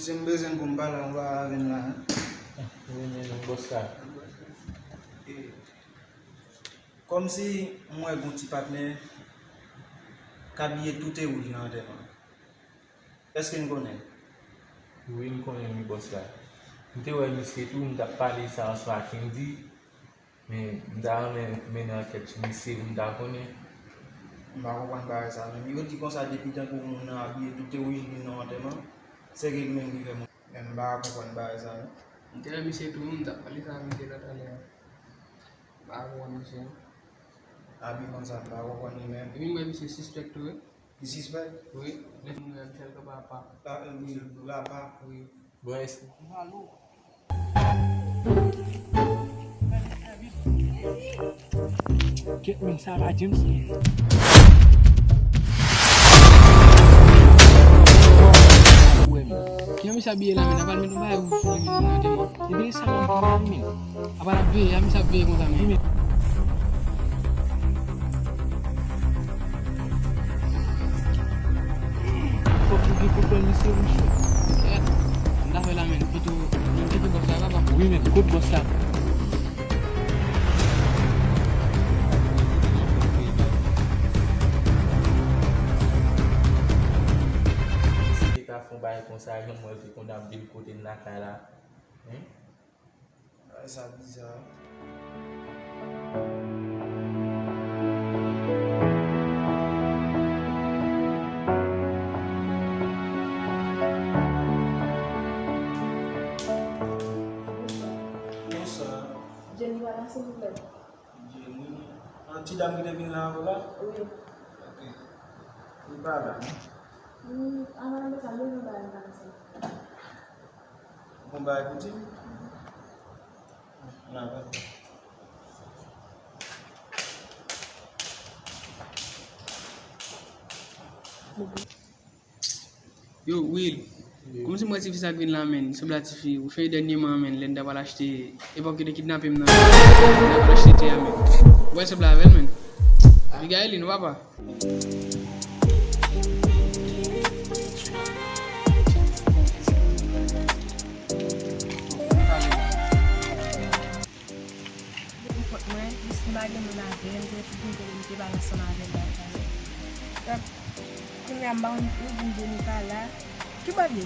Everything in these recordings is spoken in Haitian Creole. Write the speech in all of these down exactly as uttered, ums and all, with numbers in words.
Mesye, m bezwen pou m pale anba avè n la. Wi, men non, bòs la. E, kòmsi m wè gon ti patnè k abiye tout e wouj nan antèman. Èske n konnen l? Wi, m konnen l, wi, bòs la. M te wè misye tou, m t ap pale sa ansama ak Kendy. Men, m ta renmen mennen ankèt sou misye pou m ta konnen. M pa konprann bagay sa menm. Yo di konsa depi tankou moun nan abiye tout e wouj li nan antèman, se ke li menm ki fè moun. Men m pa konprann bagay sa menm. M te wè misye tou, m t ap pale sa ak misye talè a. M pa konprann misye non. Abiman sa, m pa konprann li menm. Epi m wè misye sispèk tou, wi. Li sispèk? Wi, lè m wè misye l kanpe apa. La, li, l apa? Wi. Bon, èske Kèt, men sa pa James li ye. Wè, men. Kijan misye abiye la, men? Apral met yon bagay wouj sou li, men, nan antèman. Epi sa, men, men. Apral ap veye, a, misye ap veye konsa, men. Fòk ou gen kontwòl misye, monchè. Kèt, m ta fè la, men. Pito, men, kite bòs la, papa. Wi, men, kot bòs la? Si te ka fè yon bagay konsa, jan mwen te konn ap vin kote n lakay la. Hen? Bagay sa biza. Bonswa. Jenny pa la, silvouplè? Jenny. Ah, ti dam ki te vin la avè w la? Wi. Ok. Li pa la, non? Hmm, a, madanm sa, li nan bagay la, sa. Bon bagay pou di. N a wè. Yo, Will. Kòmsi m wè tifi sa k vin la, menn. Sanble a tifi, ou fè dènyèman, menn, lè n ta pral achte, epòk yo te kidnape m nan, lè n ta pral achte tè a, menn. Ou wè l sanble avè l, menn. Abigail, nou papa. Li pou kont mwen, jis m pa gen moun avè m, m te fouti m te, m te pale ansanm avè l bagay sa yo. Donk, kounye a m pa konn, ou di m Jenny pa la. Ki bò l ye?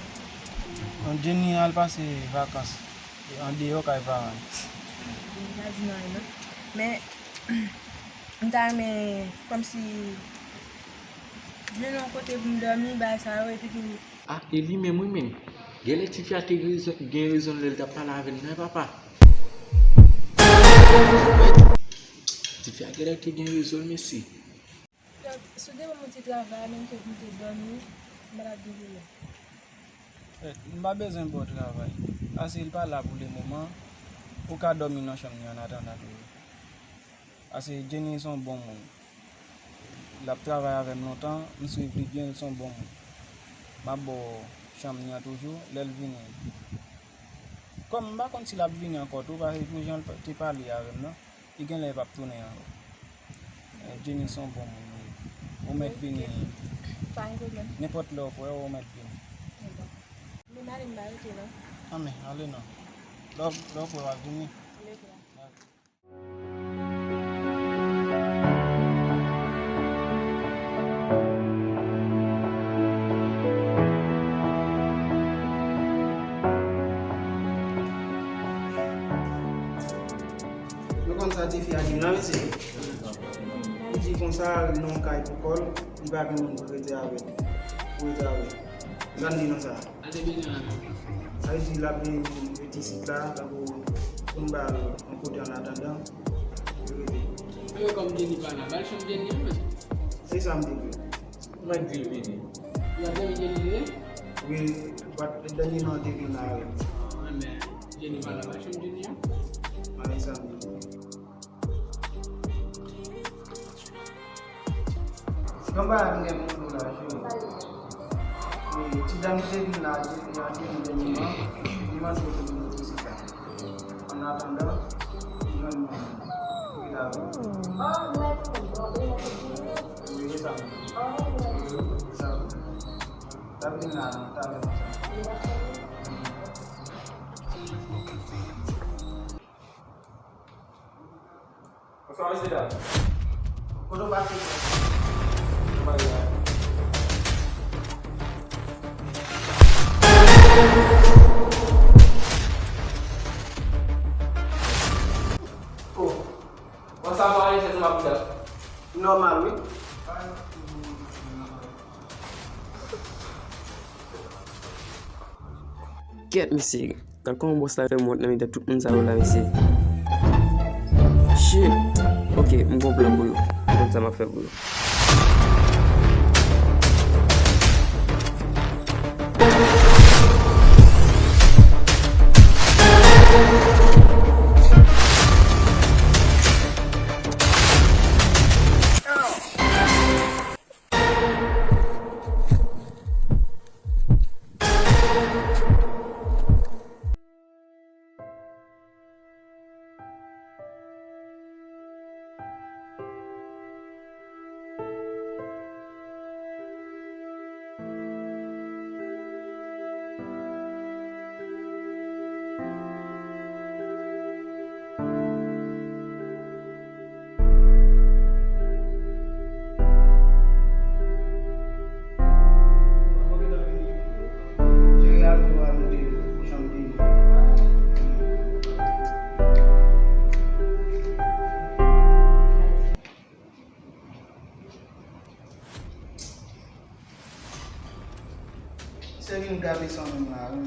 Bon, Jenny al pase vakans andeyò kay paran l. M pa di nou anyen non. Men, m ta renmen kòmsi jwenn yon kote pou m dòmi, bagay sa yo, epi tou, Ah, e li menm wi, men. Genlè tifi a te rezon, gen rezon l lè l t ap pale avè l, non, papa. Tifi a genlè te gen rezon l, mesye. Donk, si w te ban m yon ti travay, menm ke pou m te dòmi, m pa t ap gen pwoblèm. Eh, m pa bezwen ba w travay. Ase l pa la pou le moman. Ou ka dòmi nan chanm li an atandan toujou. Ase Jenny se yon bon moun. L ap travay avè m lontan, m swiv li byen, l se yon bon moun. M ap ba w chanm li an toujou, lè l vini. Kòm m pa konn si l ap vini ankò tou, paske pou jan l te pale avè m nan, li genlè p ap tounen ankò. Eh, Jenny se yon bon moun li ye. Ou mèt vini. Pa gen pwoblèm. Nenpòt lè w kwè, ou mèt vini. Bon. Men m ale, m pa rete non. Anben, ale non. Lè w, lè w kwè w ap vini. Lè w kwè. Nou konn sa tifi a di m nan, mesye. Li di konsa, li nan yon kay pou kò l, li pa gen moun pou rete avè l. Pou rete avè l. Sa n di nan sa? Sa vle di l ap vin ret isit la, tankou pou n ba l yon kote an atandan, pou l rete. Anben, kòm Jenny pa la, ba l chanm Jenny an, men. Se sa m di l. Ou mèt di l vini. Ou ap dòmi Jenny vini? Wi, dènye nan te vin la, wi. Ah, men Jenny pa la, ba l chanm Jenny an. Anben, se sa m di l. Gon bagay m gen pou m di w la, cheri. E, ti dam ki te vin la, ki te vin dènyèman, li mande w pou vin isit la. An atandan, li jwenn moun. Wi, la, wi. Wi, e sa. E sa. L ap vin la, talè konsa. Bonswa, mesye dam. Kote w pase, frè? Nan bagay la. Oh. Bon, sa va, chèz anba bouda. Nòmal, wi. Kèt, mesye. Gad kòman bòs la fè m wont nan mitan tout moun sa yo la, mesye. Shit. Ok, m gon plan pou yo. M konn sa m ap fè pou yo. Se vin gate san menm la, wi.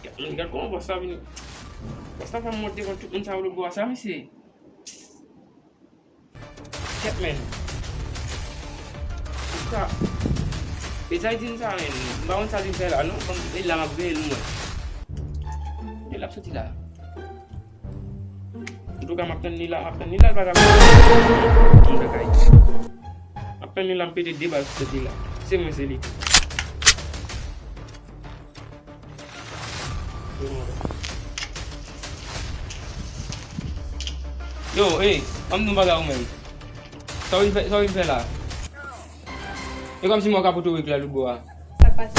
Gad, gad kòman bòs la vin. Bòs la fè m wont devan tout moun sa yo lòtbò a sa, mesye. Kèt, men. Sa. E sa l di m sa, men. M pa konn sa l vin fè la, non. Kòm e la m ap veye l, mwen. E l ap soti la. Antouka, m ap tann li la, m ap tann li la, l pa ka vin. M ap tann li la, m pete de bal sou tèt li la. Se mwen, se li. Yo, ey, ban m di w yon bagay ou menm. Sa w vin fè, sa w vin fè la? E kòmsi mwen ka pote w eklè lòtbò a. Sa k pase?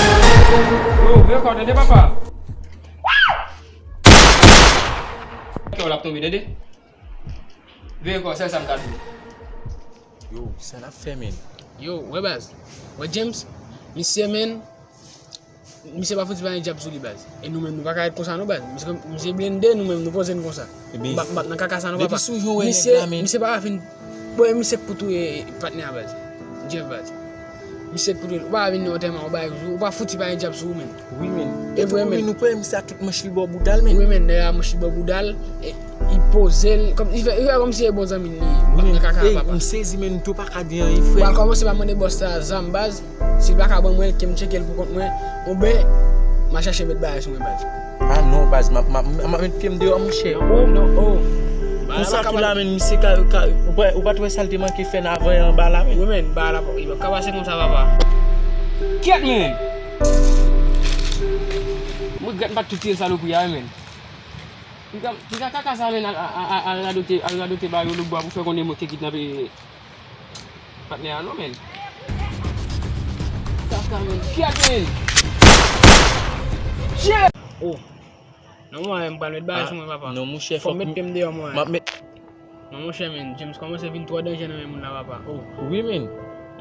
Yo, veye kò w, tande papa. Kè w l ap tonbe, tande. Veye kò w, sèl sa m ka di w. Yo, sa n ap fè, menn? Yo, wè baz. Wè James, misye, menn, misye pa fouti pa gen djab sou li, baz. E nou menm, nou pa ka ret konsa, non, baz. Misye, misye blende, nou menm, nou poze n konsa. Ebyen, m p ap, m p ap nan kaka sa, non, depi papa. Sou jou wè nèg la, menn. Misye pa ka fin. Bon, e misye k pou touye patnè a, baz. Jeff, baz. Misye k pou touye. Ou pa ka vin nan antèman, ou pa, ou pa fouti pa gen djab sou ou, menn. Wi, menn. E vre, menn. Nou kwè misye a tout manch li bò bouda l, menn. Wi, menn, dèyè a manch li bò bouda l. E, li poze l, kòm, li fè, li fè kòmsi e bon zanmi l li ye. Wi, menn. Nan kaka, ey, papa. M sezi, menn, nou tou pa ka di anyen, frè. Bon, kòmanse pa mande bòs la zam, baz. Si l pa ka ban mwen l, ke m tcheke l pou kont mwen, oubyen m a chache met bagay sou mwen, baz. Ah non, baz, m ap, m ap, m ap met pye m deyò, monchè. Non, non, oh. Konsa tou la, menn, misye ka, ka, ou pa, ou pa t wè sa l te manke fè n avan anba la, menn? Wi, menn, bagay la, li p ap ka pase konsa, papa. Kèt, menn! Mwen regrèt m pa t tou tiye salopri a, wi, menn. Piga, piga kaka sa, menn, al, al, al, al radote, al radote ba yo lòtbò a pou fè konnen mwen te kidnape patnè a, non, menn. Kaka, menn. Kèt, menn. Shit! Oh. Non, mwen, m pral met bagay sou mwen, papa. Non, monchè, fò m met pye m deyò, mwen. M ap met. Non, monchè, menn, James kòmanse vin twò danje nan men moun la, papa. Oh. Wi, menn.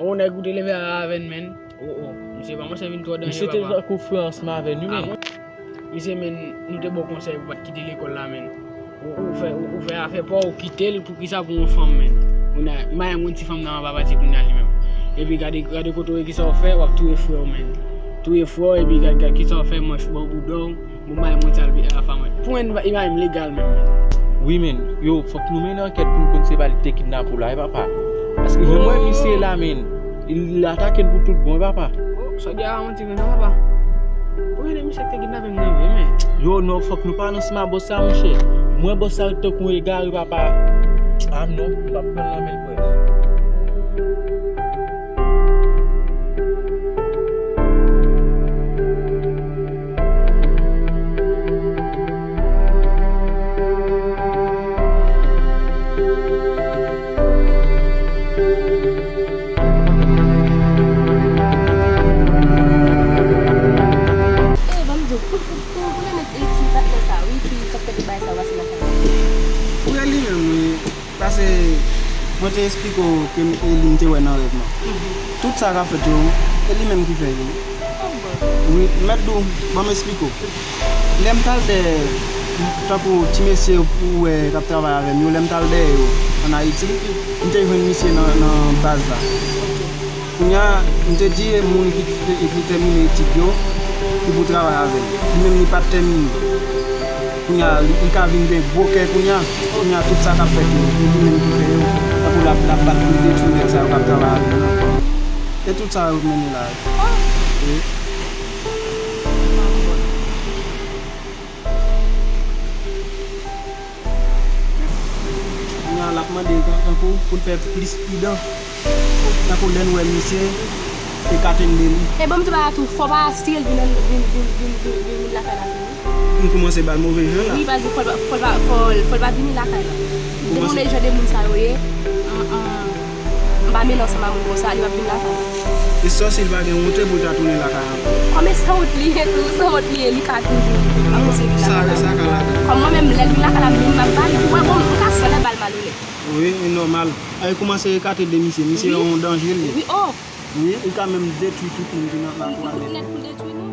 Oh, nèg ou te leve a avè n, menn. Oh, oh. Misye pa kòmanse vin twò danje, papa. Misye te tankou frè ansanm avè n, wi, menn. Ah, mwen, misye, menn, nou te ba w konsèy pou w pa t kite lekòl la, menn. Ou, ou fè, ou, ou fè afè pa w, ou kite l, poukisa pou yon fanm, menn? Kounye a, m pa renmen ti fanm nan anba pati kounye a li menm. Epi gade, gade kote w ye, kisa w fè, w ap touye frè w, menn. Touye frè w, epi gade, gade kisa w fè, manch bò bouda w. Bon, m pa renmen ti al pi afa mwen. Pou mwen, li pa menm legal menm, menn. Wi, menn. Yo, fòk nou mennen ankèt pou n konn se pa li ki te kidnape w la, wi, papa. Paske jan m wè misye la, menn, li atake n pou tout bon, wi, papa. Oh, sa w di a pa manti vre non, papa. Ou rele misye ki te kidnape m nan vre, menn. Yo, non, fòk nou pale ansanm a bòs sa, monchè. Mwen, bòs sa ret tankou yon egare, papa. Ah, non, m p ap pran l nan men l, frè. Ey, ban m di w, pou, pou, pou, pou nèg eti patnè sa, Mwen te eksplike w ke m, e li m te wè nan rèv mwen. Tout sa k ap fèt yo, e li menm ki fè yo. Wi, m mèt di w, ban m eksplike w. Lè m t al dèyè, tankou ti mesye ou wè k ap travay avè m yo, lè m t al dèyè yo ann Ayiti, m te jwenn misye nan, nan baz la. Kounye a, m te di e moun ki, ki tèmine etid yo, ki pou travay avè l. Li menm li pa t tèmine. Kounye a, li, li ka vin gen gwo kè kounye a. Kounye a, tout sa k ap fèt yo, li menm ki fè yo. Tankou l ap, l ap bat pou l detwi nèg sa yo k ap travay avè l. E tout sa yo mennen la. Wi. Kounye a, l ap mande tan-, tankou pou n fè plis pridan. Tankou lè n wè misye, ekate n de li. E bon, m di bagay tou, fò pa atire l vin, vin, vin, vin, vin, vin, vin lakay la tou. M kòmanse ba l move jan la. Wi, paske fò l pa, fò l pa, fò l, fò l pa vini lakay la. Depi w wè jan de moun sa yo ye, m, m, m pa mele ansanm a moun konsa, li p ap vin lakay la. E sòsi l pa gen wonte pou l ta tounen lakay ankò. Kòm e sanwont li ye tou, sanwont li ye, li ka toujou ap kontinye vin lakay la. Sa, sa ka ladan. Kòm mwen menm, lè l vin lakay la, m vin, m ap ba li. Ou wè, bon, m ka sanlè ba l malonèt. Wi, e nòmal. Ay, kòmanse ekate de misye. Misye yon danje li ye. Wi, oh. Wi, li ka menm detwi tout moun ki nan lakou a. Li nèt pou detwi nou.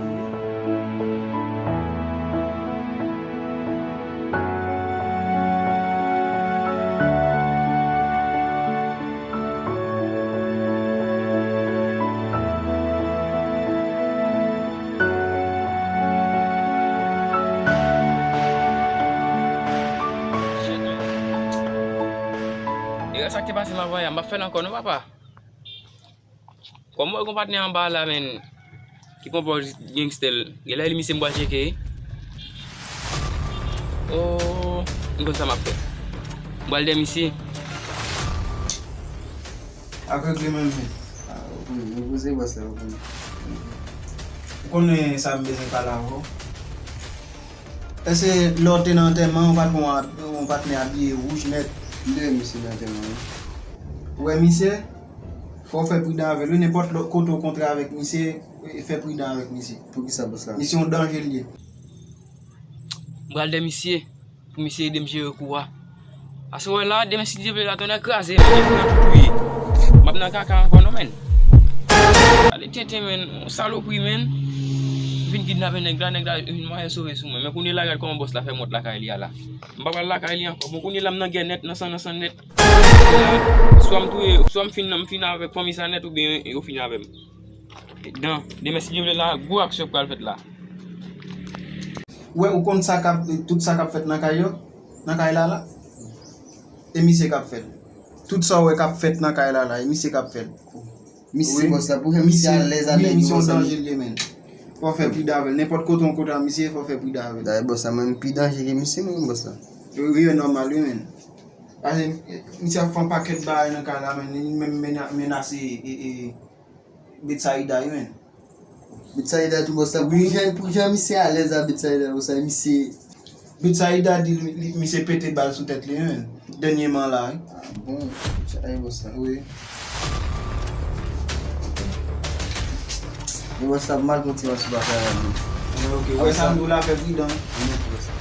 Nèg sa k te pase m ap voye a, m p ap fè l ankò non, papa. Kòm mwen gon patnè anba la, menn, ki pran pòz gangstè l, genlè li misye m pral tcheke. Oh, m konn sa m ap fè. M pral dèyè misye. Ak regle menm men. Ah, ou konnen, repoze bòs la, ou konnen. Ou konnen sa m bezwen pale avè w. Èske lè w te nan antèman, ou pa t wè yon, yon patnè abiye wouj nèt? M te wè misye nan antèman, wi. Ou wè misye? Fò w fè pridan avè l, wi. Nenpòt lòt kote w kontre avèk misye, fè pridan avèk misye. Poukisa, bòs la? Misye yon danje l ye. M pral dèyè misye. Pou misye ede m jere kou a. Aswè la, demen si Dye vle la, tonnè kraze, m ap nan tout wi. M ap nan kaka ankò non, menn. Ale tenten, menn, yon salopri, menn. Vin kidnape nèg la, nèg la vin mwayen sove sou mwen. Men kounye la, gad kòman bòs la fè m wont lakay li a la. M pa pral lakay li ankò. Bon, kounye la, m nan gè nèt, nan san, nan san nèt. Swa m touye, swa m fin, m fin avèk fanmi sa nèt, oubyen yo fin avè m. Dan, demen si Dye vle la, gwo aksyon pral fèt la. Ou wè, ou konn sa k ap, tout sa k ap fèt nan kay yo? Nan kay la la? E misye k ap fè l. Tout sa ou wè k ap fèt nan kay la la, e misye k ap fè l. Misye, bòs la, pou fè misye alèz a nèg yo, misye yon danje l ye, menn. Fò w fè pridan avè l. Nenpòt kote w kontre a misye, fò w fè pridan avè l. Dayè, bòs la, mwen, m pi danje ke misye, mwen, bòs la. Wi, wi, e nòmal, wi, menn. Paske misye ap fè yon pakèt bagay nan kay la, menn. Li menm mena-, menase, e, e, Betsaida, wi, menn. Betsaida tou, bòs la. Pou jan, pou jan misye alèz a Betsaida konsa, misye. Betsaida di li, li, misye pete bal sou tèt li, wi, menn. Dènyèman la, wi. Ah bon, chay, bòs la. Wi. E bòs la, mal kontinye sou bagay la, menn. Ok, ok. Wè sa m di w la, fè pridan. Wi, bòs la.